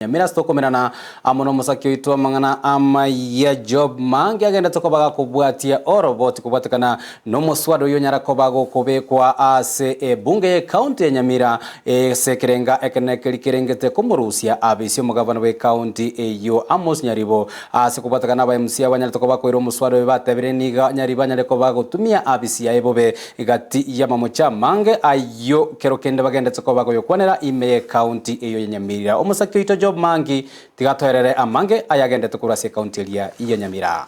Nyamira ase tokomerana amo nomosaki oito amang'ana amaya Job Mange agendete koba gakobwatia oroboti kobwatekana nomoswada oyio onyara koba gokobekwa ase ebunge ye county ya Nyamira ase ekerenga ekenene keria kerengete komorusia abisi omogavana bwe county eyio Amos Nyaribo ase kobwatekana aba MCA banyarete koba koira omoswada oyo batebire nigo Nyaribo anyare koba gotumia abisi yaye bobe Gati y'amamocho amange ayio kero kende bagendete koba goyokwanera ime y'ekaunti eyio ya Nyamira. Omosaki oito Job Mangi tiga atoerere amange ayagendete korwa ase ekaunti eria ya Nyamira.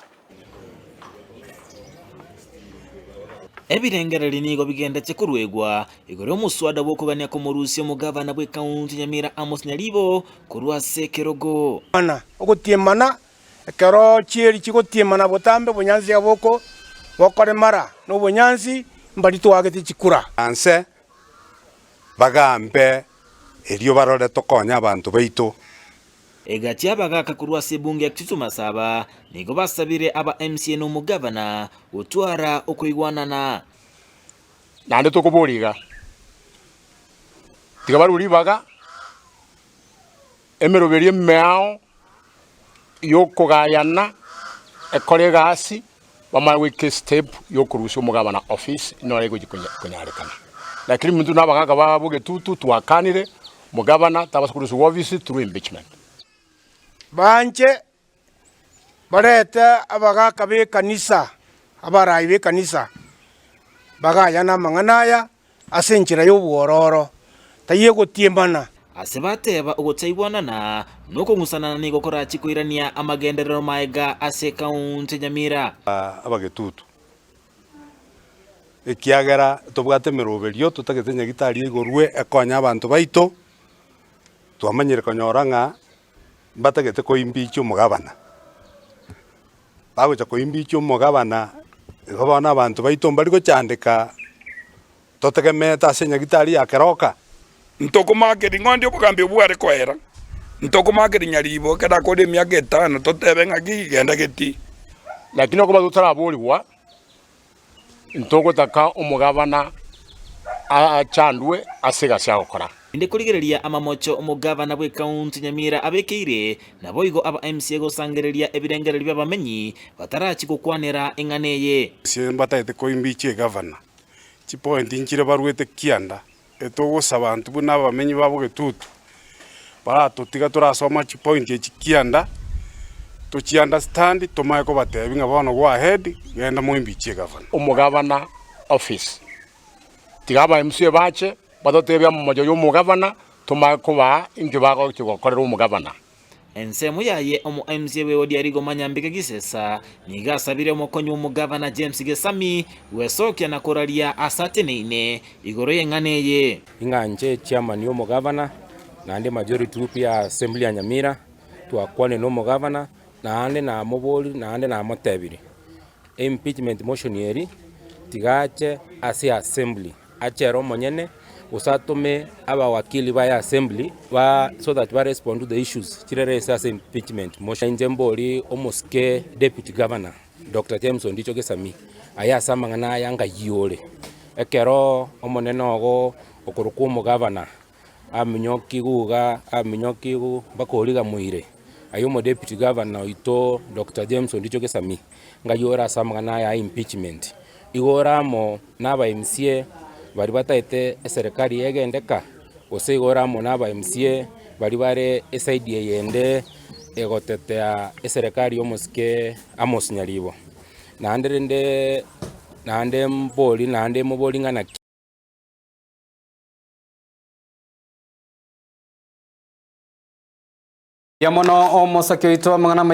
Ebirengererio nigo bigendete koruegwa igoro y'omoswada bw'okogania komorusia omogavana bw'ekaunti ya Nyamira Amos Nyaribo korwa ase ekerogo. Ogotiemana Ekero chieri chigotiemana botambe obonyansi boko bokoremara, na obonyansi mbari twagete chikura. Nse bagambe, erio barore tokonye abanto baito. Egati y'abagaaka korwa ase ebunge ya Kitutu Masaba nigo basabire aba MCA na omogavana gotwara okoigwanana. Naende tokoboria iga, tiga barue ribaga emeroberio emeao y'okogayana ekore egasi, bamanye goika estep y'okorusia omogabana office nore egochi konyarekana. Lakini intwe na abagaka ba bogetutu twakanire, omogabana tabasa korusiwa office through impeachment. Banche barete abagaaka b'ekanisa, abarai b'ekanisa, bagayane amang'ana aya ase enchera y'obwororo, taiyo egotiemana. Ase bateba ogotaigwanana na okong'usanana nigo korachie koirania amagenderero maega ase ekaunti ya Nyamira. Abagetutu, ekiagera tobwate emeroberio totagete nyagitari eigorwe ekonye abanto baito, twamanyire konyora ng'a mbatagete koimbichia omogabana. Bagocha koimbichia omogabana, igo bono abanto baito mbari gochandeka totegemeete ase enyagitari ya keroka. Ntokomakeria ng'o obogambi obwo bware koera, ntokomakeria nyaribo ekero akore emiaka etano totebe ng'aki genda getii. Lakini okoba totaraborigwa, Ntogotaka omogabana achandwe ase egasi agokora. Inde korigereria amamocho omogabana bw'ekaunti Nyamira abekeire, naboigo aba MCA gosangereria ebirengererio bi'abamenyi batarachi gokwanera eng'ana eye. Ase mbatagete koimbichia egavana, chipointi nchire barwete kianda, etogosaba intwe buna abamenyi ba Bogetutu, baratotiga torasoma chipointi echi kianda, tochi understand tomanye kobatebia ng'a bono go ahead, genda moimbichie egavana. Omogavana office, tiga aba MCA bache batotebie amamocho ya omogavana tomanye kobaa inki bagochi gokorera omogavana. Ensemo yaye omo-MCA bw'ewodi ya Rigoma Nyambike Gisesa nigo asabire omokonyi bw'omogavana James Gesami gwesokia na koraria ase ateneine igoro y'eng'ana eye. Ing'anche chairman ya omogavana naende majority whip ya assembly ya Nyamira, twakwanire na omogavana naende namoborie naende namotebirie, impeachment motion eri tiga ache ase assembly. Achere omonyene, gose atome abawakili baye assembly ba so that ba respond to the issues chire raised ase impeachment motion. Inche mbori omosike deputy governor Doctor James Ondicho Gesami aye ase amang'ana aya ngayia ore, ekero omonene ogo okorokwa omogavana aminyokigu iga aminyokigu mpaka origa moire, aye omodeputy governor oito Doctor James Ondicho Gesami ngayia ore ase amang'ana aya a impeachment. Igo ore amo naba MCA baria bataete eserekari egendeka, gose igo ore amo naba MCA baria bare eside eyende egotetea eserekari ya omosike Amos Nyaribo. Naende rende naende mbori naende mobori ng'a naki. Mbuya mono omosake oito amang'ana amaya.